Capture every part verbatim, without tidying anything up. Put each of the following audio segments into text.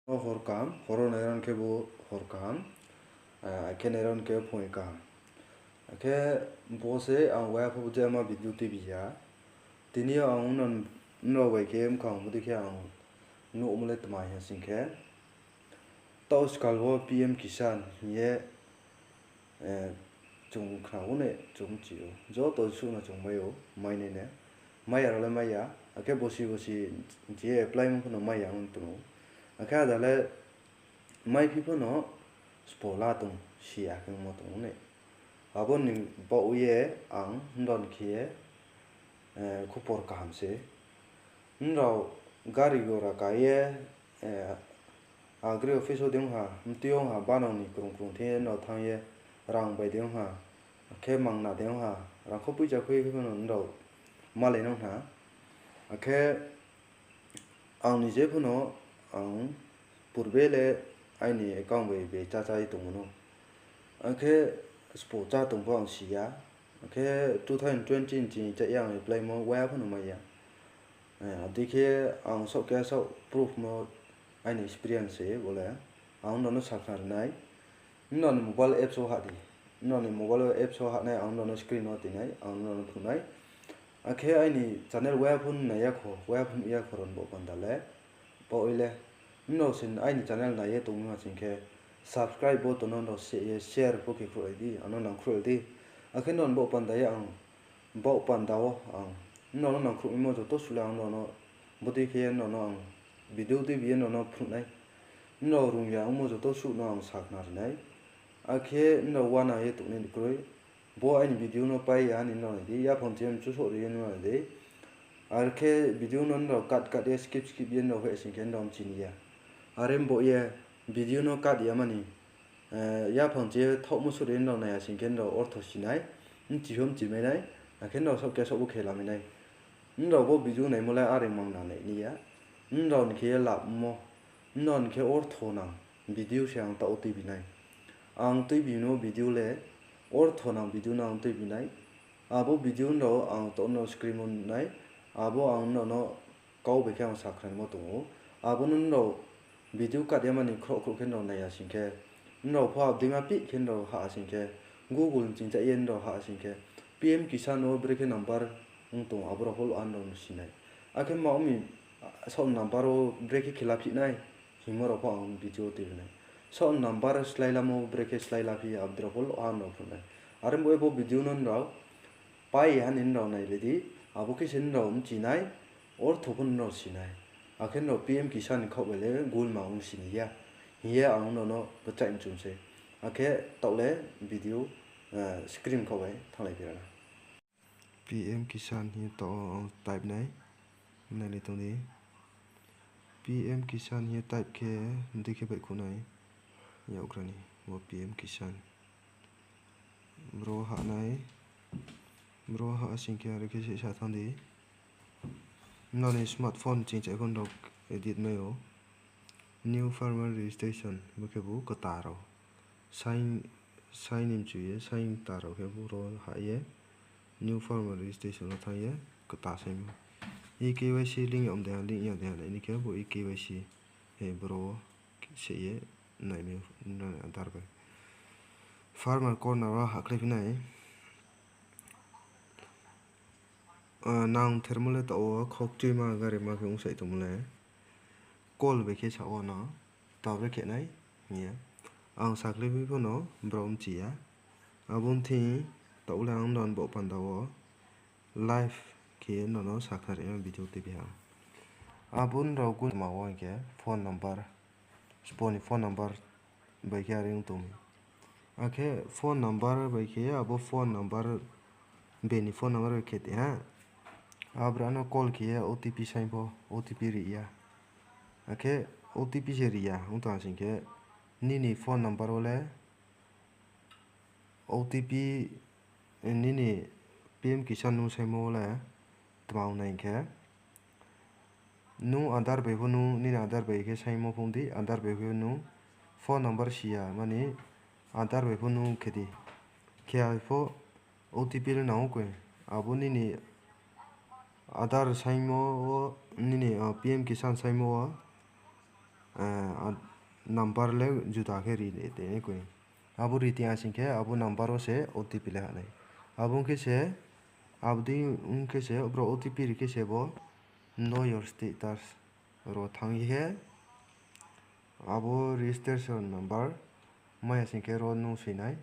O hor kaham, horo nai rao ni khe bo hor kaham, akhe nai rao ni khe phung kaham. Akhe bo se ang waiha pho bo je ma video tuibi ya. Tini yo ang nrao bai khe mkhang bodei khe ang nuhmo le tma ha sing khe, taoh skal wo P M Kisan hing ye chung khna ou ne, chung chi ou. Joto suh no chung mai ou, mai nai ne. Mai ya rao le mai ya, akhe bosi bosi je apply mo pho no mai ya ong tong ou. Akhe ada le maiphi pho no sbo la tong si ya khe ongmo tong ou ne. Abo ni baoh ye ang nrao ni khe ye khupor kaham se. Nrao gari gora ka ye, agri office wo de ong ha, mtui ong ha, banang ni krung krung thing ye nrao thanng ye, rang bai de ong ha, akhe mangna de ong ha, rangkho poicha khui khe pho no nrao malai nang ha. Akhe ang ni je pho no ang purbe le aini account bai bai cháchá ye tongmo no. Akhe sbo chá tong pho ang si ya. Akhe two thousand twenty ni ching chá ye ang apply mo waiha pho no mai ya. Abo dei khe ang saoh khe saoh proof mo aini experience se bo le. Ang nrao no sakhna ri nai. Nrao ni mobile apps wo hah di. Nrao ni mobile apps wo hah nai, ang nrao no screen wo toi nai, ang nrao no phnuh nai. Akhe aini channel waiha pho nai ya kho, waiha pho nuh ya kho rao ni baoh panda le. Baoh ye le, nrao se aini channel nai ye tongmo ha sing khe, subscribe button no nrao se ye share pho khe khruhlai di, ang no nangkhruhlai di. Akhe nrao ni baoh panda ye ang, baoh panda wo ang nrao no nangkhruhmo joto suh le ang nrao no bodei khe ye nrao no ang video tuibi ye nrao no phnuh nai. Nrao rung ya ongmo joto suh no ang sakhna ri nai. Akhe nrao uana ye tongnai ni kroi. Bo aini video no pai ya ni nrao nai di, yaphang je mchu souh ri ye nrao nai di. Are khe video no nrao cut cut ye skip skip ye nrao hoih sing khe nrao mchi ni ya. Are baoh ye video no cut ya mani, yaphang je thaohmo souh ri ye nrao nai ya sing khe nrao ortho si nai, mchi pho mchi mai nai, akhe nrao saoh khe saoh bo khe lamai nai. Nrao bo video naimo le are mangna nai ni ya. Nrao ni khe ye lab mo, nrao ni khe ortho nang video se ang taoh tuibi nai. Ang tuibi no video le ortho nang video no ang tuibi nai. Abo video nrao ang taoh no screen wo nuh nai. Abo ang nrao no kau bai khe ang sakhnaimo tong ou. Abo no nrao video cut ya mani khrouh khrouh khe nrao nai ya sing khe, nrao pho abdeima pih khe nrao hah sing khe, Google ni ching chá ye nrao hah sing khe, P M Kisan wo brekhe number ong tong, abo rao pho lo ha nrao si nai. Akhe ma ong mi, saoh number wo brekhe khe la phi nai, hingmo rao pho ang video tuibi nai. Saoh number slái lamo brekhe slái la phi, abo rao pho lo ha nrao phnuh nai. Are bo ye bo video no nrao pai ye ha ni nrao nailai di, abo khe se nrao mchi nai, ortho pho nrao si nai. Akhe nrao P M Kisan ni khaoh bai le gulma ong si ni ya hing ye ang nrao no kchaih mchum se. Akhe taoh le video, screen khaoh bai thannglai phi ra na. P M Kisan hing ye taoh wo ang type nai, nailai tong di. P M Kisan hing ye type khe, bodei khe baihkhouh nai, yakgra ni, bo P M Kisan. Bro hah nai, bro hah sing khe are khe se sa thanng di. Nrao ni smartphone ching chai pho nrao edit mai ou. New farmer registration, bo khe bo kta rao. Sign, sign in mchu ye, sign kta rao khe bo ro hah ye, new farmer registration wo thanng ye, kta saingmo. E K Y C link yag de ha, link yag de ha, nai ni khe bo E K Y C, bro wo se ye, nai mi, nrao ni Aadhaar bai. Farmer corner wo hahkhlai phi nai. Nang thermo le taoh wo khokchuima garima khe ongsaih tongmo le. Call bai khe sa wo no, taoh brekhe nai hing ye. Ang sakhlai phi pho no brao mchi ya. Abo ni thing taoh le ang nrao ni baoh panda wo live khe ye nrao no sakhnari no video tuibi ha. Abo nrao gulma wo hing khe phone number, sbo ni phone number bai khe are ong tong mi. Akhe phone number bai khe abo phone number, bini phone number bai khe tei ha. Abra no call khe ye O T P saing pho, O T P ri ya. Akhe O T P se ri ya ong tong ha sing khe, nini phone number wo le O T P, nini P M Kisan nung saingmo wo le tma ong nai hing khe, nung Aadhaar bai pho nung, nini Aadhaar bai khe saingmo phung di, Aadhaar bai pho nung phone number si ya mani Aadhaar bai pho nung khe di. Khe ya pho O T P le nang ou koi. Abo nini Aadhaar saingmo wo, nini P M Kisan saingmo wo number le juda khe ri tong nai koi. Abo ri tong ha sing khe abo number wo se O T P le hah nai. Abo ong khe se, abo dei ong khe se bro O T P ri khe se bo know your status ro thanng ye khe abo registration number mai ha sing khe ro nung soi nai.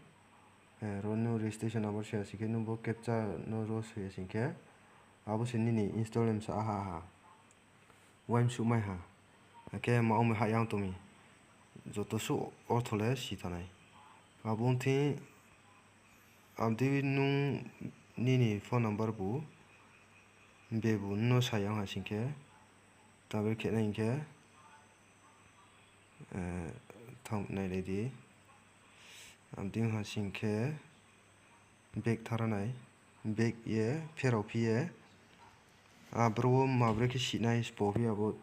Ro nung registration number soi ha sing khe nung bo captcha no ro soi ha sing khe abo se nini install msa ha ha. Uaimsuh mai ha. Akhe ma ong mi hah yang tong mi. Joto suh ortho le si thanng nai. Abo ong thing, abo dei nung nini phone number bu bebu no sa yang ha sing khe, tabi khe nai hing khe, thanng nailai di. Abo dei ha sing khe back thara nai, back ye pherao phi ye, abro wo ma brekhe si nai spo phi abo,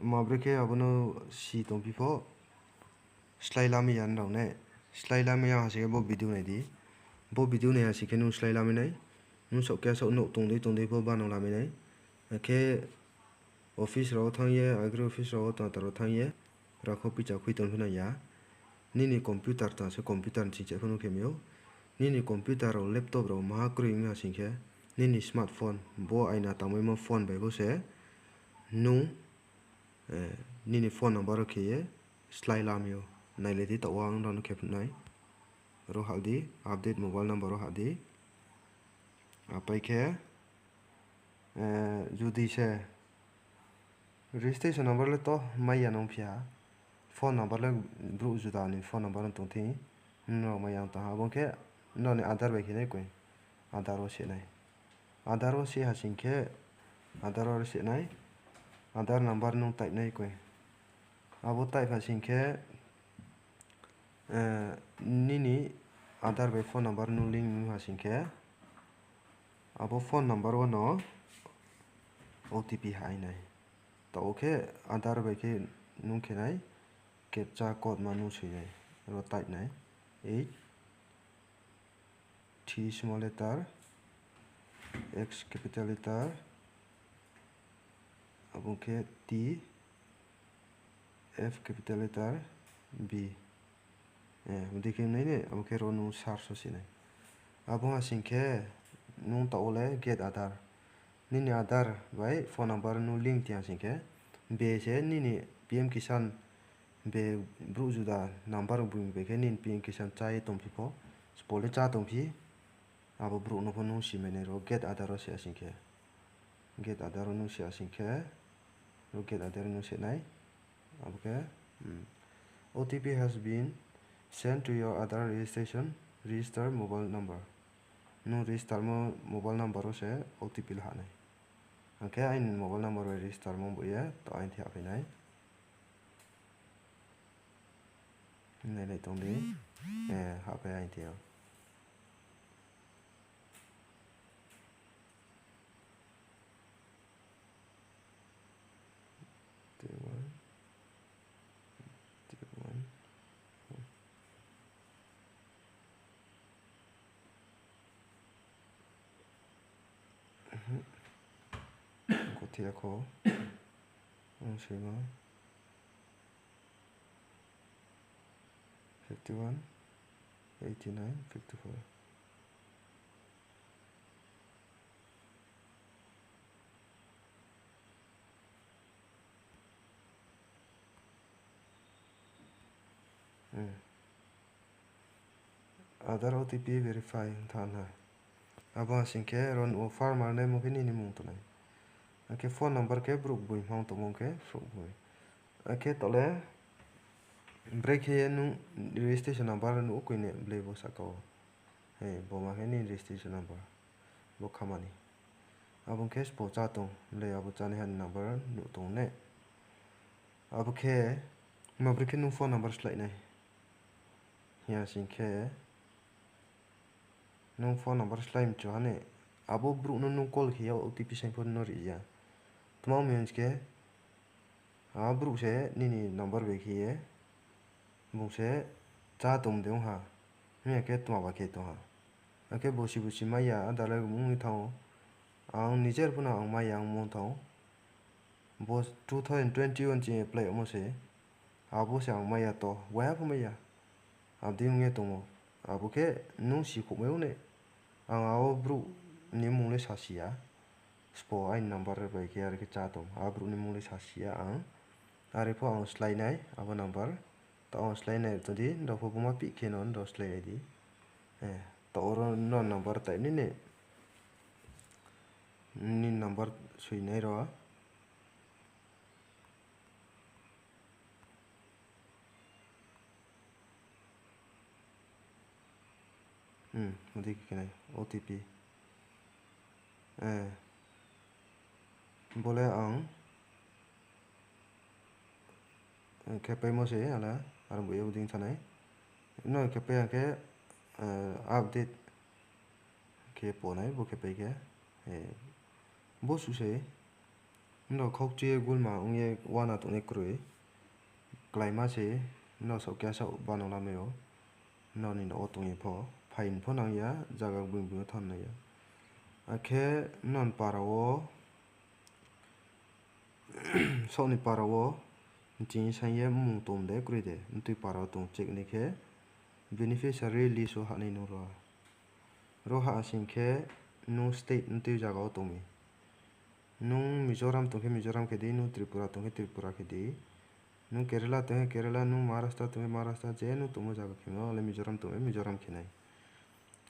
ma brekhe abo no si tongphi pho, slái lamai ya nrao ne, slái lamai ya ha sing khe bo video nai di, bo video nai ha sing khe nung slái lamai nai, nung saoh khe saoh nouh tong dei tong dei pho bano lamai nai, akhe office rao wo thanng ye, agri office rao wo tata rao thanng ye, rakho poicha khui tong phi nai ya. Nini computer tang se computer ni chingcheh pho no khe mi ou. Nini computer rao, laptop rao maha kroi ong ha sing khe, nini smartphone, bo aina tangmaimo phone bai pho se nung nini phone number wo khe ye slái lamai ou. Nailai di taoh wo ang nrao no khe phnuh nai. Ro hah di, update mobile number wo hah di. Apai khe, judi se registration number le to mai ya nung phi ha. Phone number le brouh juda ni phone number no tong thing, nrao mai ya tong ha. Abo ong khe nrao ni Aadhaar bai khe nai koi. Aadhaar wo se nai. Aadhaar wo se ha sing khe, Aadhaar wo se nai. Aadhaar number nung type nai koi. Abo type ha sing khe, nini Aadhaar bai phone number nung link ong ha sing khe, abo phone number wo no O T P hai nai. Taoh wo khe Aadhaar bai khe nung khe nai, captcha code ma nung soi nai, ro type nai, eight, T small letter, X capital letter, abo khe T, F capital letter, B. Abo dei khe nai ne, abo khe ro nung search wo se nai. Abo ha sing khe nung taoh wo le get Aadhaar. Nini Aadhaar bai phone number nung link tong ha sing khe, be se nini P M Kisan, be brouh juda number bung bai khe nini P M Kisan chá ye tongphi pho, spo le chá tongphi, abo brouh no pho nung si mai nai ro get Aadhaar wo se ha sing khe. Get Aadhaar wo nung se ha sing khe, ro get Aadhaar wo nung se nai. Abo khe, O T P has been sent to your Aadhaar registration, register mobile number. Nung registermo mobile number wo se O T P le hah nai. Ang khe aini mobile number bai registermo bo ye, taoh aini thing hahphai nai. Nailai tong di, hahphai aini thing yo. Kothe ya kho, ang soima. Fifty one, eighty nine, fifty four. Aadhaar O T P verify thanng ha. Abo ha sing khe ro nuh wo farmer naimo khe nini mung tongnai. Akhe phone number khe brouh boi hmang tongmo khe brouh boi. Akhe taoh le brekhe ye nung registration number nuh wo koi ne blei bo sahka wo. Bo ma khe nini registration number. Bo khamani. Abo khe spo chá tong, blei abo chánaiha ni number nuh tong ne. Abo khe, ma brekhe nung phone number slái nai hing ya sing khe, nung phone number slái mchu ha ne, abo brouh no nung call khe ya O T P saing pho no ri ya. Tma ong mi hing khe, a brouh se nini number bai khe ye, bung se chá tong de ong ha, hing ya khe tma ba khe tong ha. Akhe bosi bosi mai ya, ada le ong ni thanng ou. Ang nijer pho no ang mai ya ongmo thanng ou. Bo two thousand twenty one ching apply yagmo se. Abo se ang mai ya to, waiha pho mai ya. Abo dei ong ye tong ou. Abo khe nung sikhouhmai ou ne. Ang abo brouh ni mmung le sa si ya. Sbo aini number bai khe are khe chá tong. Abo brouh ni mmung le sa si ya ang. Are pho ang slái nai abo number. Taoh ang slái nai tong di, nrao pho buma pih khe no nrao slái nai di. Taoh oro no number type ni ne. Ni number soi nai ro. Odi khe nai, O T P. Bo le ang khepaimo se, ale, are bo ye bodei thanng nai. No khepai ya khe, update khe po nai, bo khepai khe. Bo suh se, nrao khaukchi ye gulma ong ye uana tongnai kroi. Kláima se, nrao saoh keha saoh bano lamai ou. Nrao ni nouh wo tong ye pho, phaing pho nang ya, zaga gbing gbing yo thanng nai ya. Akhe nrao ni para wo, saoh ni para wo, nching saing ye mmung tong de kroi de, mtui para wo tong check nai khe, beneficiary list wo hah nai nung ro. Ro hah sing khe, nung state mtui zaga wo tong mi. Nung Mizoram tong khe Mizoram khe di, nung Tripura tong khe Tripura khe di. Nung Kerala tong khe Kerala, nung Maharashtra tong khe Maharashtra, je nung tongmo zaga khe no, ale Mizoram tong khe Mizoram khe nai.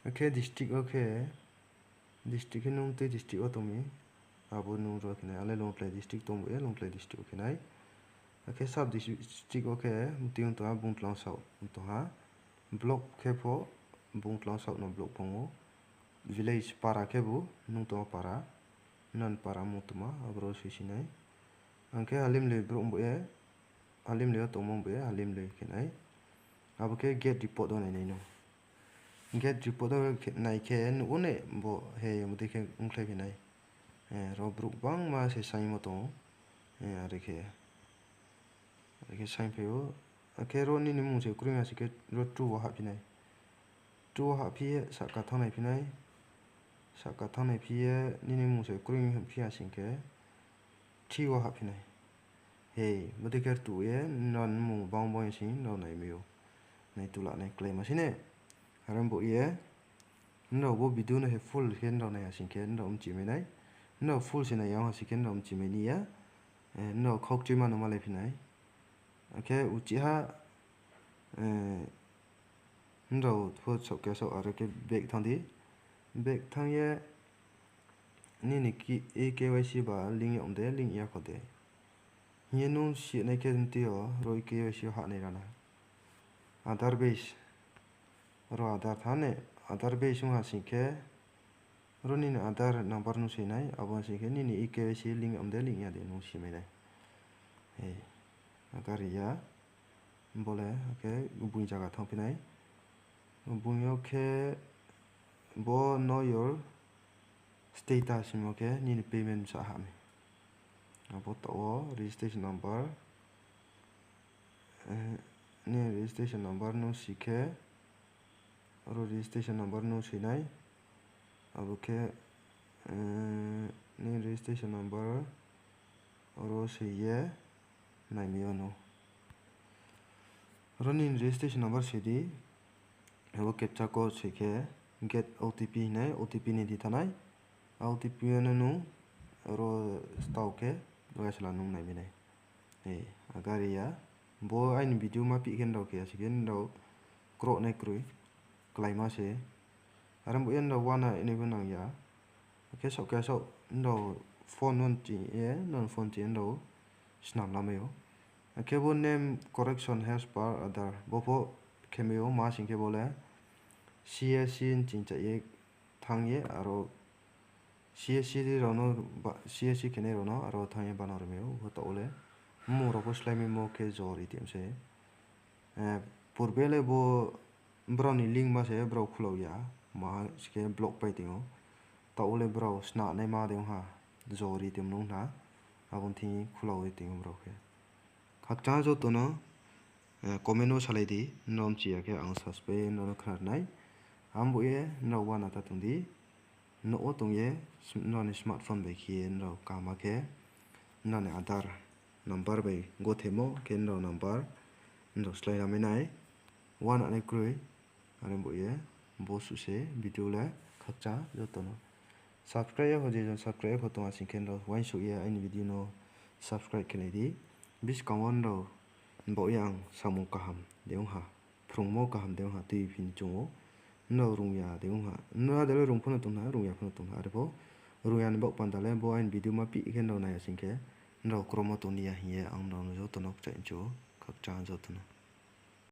Akhe district wo khe, district khe nung tui district wo tong mi, abo nung ro khe nai, ale Longtlai district tong bo ye Longtlai district wo khe nai. Akhe sub district wo khe mtui ong tong ha, bung tlang saoh ong tong ha. Block khe pho bung tlang saoh no block phang ou. Village para khebu nung tongmo para, nrao ni para mung tongma, aboro soi si nai. Ang khe Halimloi brouh bo ye, Halimloi yo tongmo bo ye, Halimloi khe nai. Abo khe get report wo nai nai no. Get report wo nai khe nuh ou ne bo, he, bodei khe ongkhlai phi nai. Ro brouh gbangma se saingmo tong ou. Are khe, are khe saingphai ou. Akhe ro nini mmung se kroi ha sing khe ro two wo hahphi nai. Two wo hahphi ye sahka thanng nai phi nai. Sahka thanng nai phi ye nini mmung se kroi phi ha sing khe three wo hahphi nai. He, bodei khe rtuh ye nrao ni mmung bang bang ye sing nrao naimai ou. Naituh la nai kláima se ne. Are bo ye, nrao bo video no he full khe nrao nai ha sing khe nrao mchimai nai. Nrao full se nai ya ong ha sing khe nrao mchimai ni ya. Nrao khaukchima no malai phi nai. Akhe uchih ha, nrao pho saoh keha saoh are khe back thanng di. Back thanng ye nini e-K Y C ba link yag de, link ya kho de hing ye nung sinai khe mtui yo ro e-K Y C yo hah nai rana. Aadhaar base. Ro Aadhaar thanng ne, Aadhaar base ong ha sing khe, ro nini Aadhaar number nung soi nai, abo sing khe nini e-K Y C link yag de, link ya de nung simai nai. Akhe ri ya, bo le, akhe bung zaga thanngphi nai. Bung yo khe, bo know your status hingmo khe nini payment bsa hah mi. Abo taoh wo registration number, nini registration number nung si khe, aro registration number nung soi nai, abo khe, nini registration number aro soi ye naimai ou no. Aro nini registration number soi di, abo captcha code soi khe get O T P hinai, O T P ni di thanng nai, O T P no nung aro stao khe, uaisala nung naimai nai. Akhe ri ya, bo aini video ma pih khe nrao khe ya sing khe nrao kroh nai kroi, kláima se. Are bo ye nrao uana nai bo nang ya. Akhe saoh keha saoh nrao phone no nching ye, nrao ni phone ching ye nrao snam lamai ou. Akhe bo name correction as per Aadhaar, bo pho khemai ou, ma sing khe bo le C S C nching chai ye thanng ye, aro C S C rao no, C S C khenai rao no aro thanng ye bano rimai ou, bo taoh wo le. Mmung rao pho sláimaimo khe jor itm se. Purbe le bo brao ni link ma se brao khulao ya, ma sing khe block pai tong ou. Taoh wo le brao snanaima de ong ha, jor itm nung hna, abo ni thing khulao ye tong ou brao khe. Khakchang joto no comment wo salai di, nrao mchi ya khe ang subscribe nrao no khna ri nai. Ang bo ye nrao uana ta tong di, nouh wo tong ye, nrao ni smartphone bai khe ye nrao kaham khe, nrao ni Aadhaar number bai gothemo khe nrao number, Nrao slái lamai nai, uananai kroi, are bo ye, bo suh se video le khakchang joto no. Subscribe ya kho, je jon subscribe ya kho tong ha sing khe nrao uaingsouh ye aini video no subscribe khe lai di. Buskang wo nrao baoh ye ang samung kaham de ong ha, phrungmo kaham de ong ha, tui phi ni chung ou. Nrao rung ya de ong ha, nrao de le rung pho no tong ha, rung ya pho no tong ha, are pho rung ya ni baoh panda le bo aini video ma pih khe nrao nai ya sing khe, nrao kromo tong ni ya hing ye ang nrao no joto no kchaih chu, khakchang joto no.